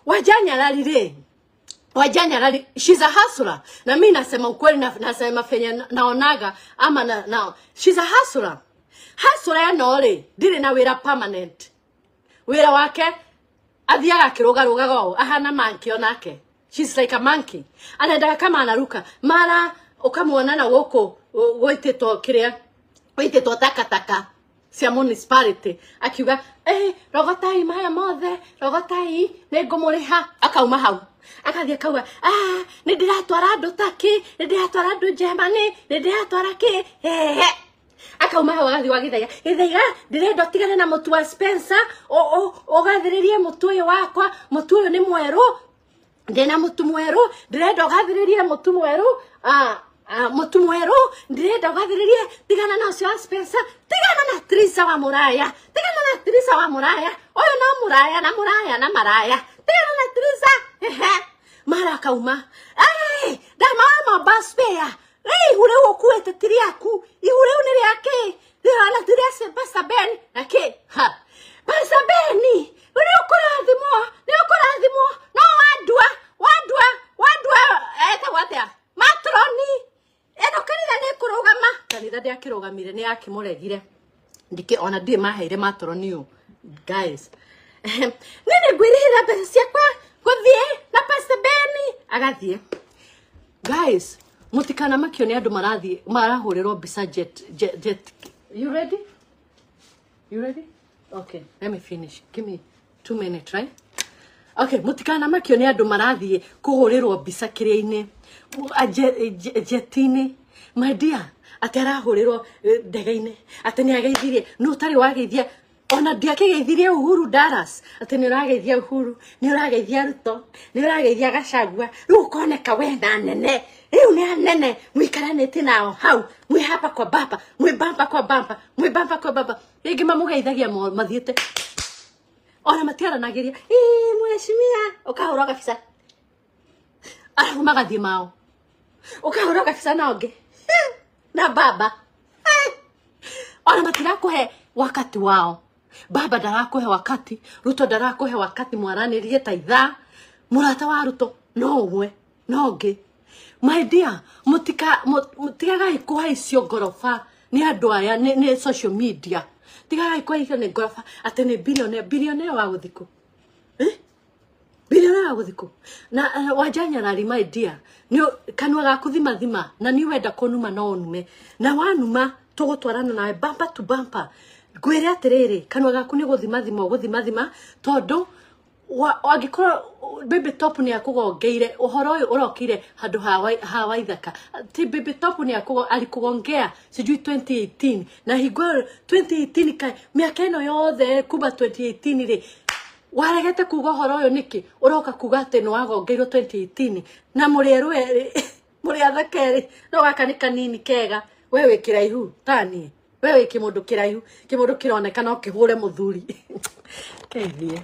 Wajanyarari rĩ, Wajanyarari, she's a hustler. Na mi nasema ukweli na, nasema fenye naonaga ama na she's a hustler. Hustler ĩno rĩ, ndirĩ na wĩra permanent. Wĩra wake athiaga akĩrũgarũgaga ũũ, ahana monkey onake. She's like a monkey. Anaendaga kama anaruka. Mara ũkamuona na gũkũ gũitĩtwo kĩrĩa gũitĩtwo takataka cia municipality, akiuga, "Eh, rogotai maya mothe, rogotai, nĩ ngũmũrĩha." Akauma hau akathiĩ akauga, "Ah, nĩ ndĩratwara andũ Turkey, nĩ ndĩratwara andũ Germany, nĩ ndĩratwara kĩ hehe." Akauma hau agathiĩ gwa Gĩthaiga. "Gĩthaiga, ndĩrenda ũtigane na mũtu wa Spencer, ũgathĩrĩrie mũtu ũyũ wakwa. Mũtu ũyũ nĩ mwerũ, ndĩna mũtu mwerũ, ndĩrenda ũgathĩrĩrie mũtu mwerũ, mũtu mwerũ ndĩrenda ũgathĩrĩrie. Tigana na ũcio wa Spencer, tigana na Trisa wa mũraya, tigana na Trisa wa mũraya, ũyũ no mũraya na mũraya na maraya, tigana na Trisa." Ehe, mara akauma, "Hey, ndama bus fare. Rĩ, ihu rĩu ũkuĩte ti rĩaku, ihu rĩu nĩ rĩa kĩ? Rĩhana ti rĩa Pastor Ben na kĩ? Ha, Pastor Ben, nĩ ũkũrathimwo, nĩ ũkũrathimwo, no wandua, wandua, wandua, etagwo atĩa, matroni ĩno, kanitha nĩ kũrũgama." Kanitha ndĩakĩrũgamire, nĩ yakĩmũregire. Ndikĩ ona ndirĩ maheire matroni ũyũ. Guys, nĩ ngwĩrĩhĩra mbeca ciakwa gũthiĩ na Pastor Ben agathiĩ. Guys, mũtikanamakio nĩ andũ marathiĩ marahũrĩrwo mbica jet, jet, jet. You ready? You ready? Okay, let me finish. Give me 2 minutes, right? Okay, mũtikanamakio nĩ andũ marathiĩ kũhũrĩrwo mbica kĩrĩa-inĩ, jet-inĩ. My dear, atĩ arahũrĩrwo ndege-inĩ, atĩ nĩ ageithirie. Nũ ũtarĩ wageithia? Ona ndiakĩgeithirie Uhuru Dallas, atĩ nĩ ũrageithia Uhuru, nĩ ũrageithia Ruto, nĩ ũrageithia Gachagua. Rĩu ũkoneka we na nene, rĩu nĩ anene mũikaranĩtie nao hau, mwĩ hapa kwa baba, mwĩ bamba kwa bamba, mwĩ bamba kwa bamba. Rĩngĩ mamũgeithagia mathiĩte, ona matiaranagĩria, "Ĩĩ, mheshimiwa." Ũkahũra gabica, arabu magathiĩ mao, ũkahũra gabica na ũngĩ na baba, ona matirakũhe wakati wao. Baba ndarakũhe wakati, Ruto ndarakũhe wakati mwaranĩrie ta ithaa. Mũrata wa Ruto no ũmwe no ũngĩ. My dear, mũtika tigagai kũhaicio ngoroba nĩ andũ aya nĩ social media. Tigagai kũhaicio nĩ ngoroba atĩ nĩ billionaire. Billionaire wa gũthikũ, eh? Billionaire wa gũthikũ na Wajanyarari, my dear, nĩ kanua gaku thima thima, na nĩ wenda kũnuma no ũnume, na wanuma tũgũtwarana nawe bumper to bumper. Ngwĩre atĩrĩrĩ, kanua gaku nĩ gũthima thima, ũgũthima thima, tondũ angĩkorwo Baby Top nĩ akũgongeire ũhoro ũyũ ũrokire handũ ha Waithaka, ti Baby Top nĩ alikugongea sijui 2018, na hingo ĩyo 2018 ka mĩaka ĩno yothe kuma 2018 rĩ, waregete kuga ũhoro ũyũ nĩkĩ? Ũroka kuga atĩ nĩ wagongeirwo 2018, na mũrĩ erũ erĩ, mũrĩ athaka erĩ, no gaka nĩ kanini kega. We wĩ kĩraihu taniĩ, we wĩ kĩmũndũ kĩraihu, kĩmũndũ kĩroneka no kĩhũre mũthuri keithie.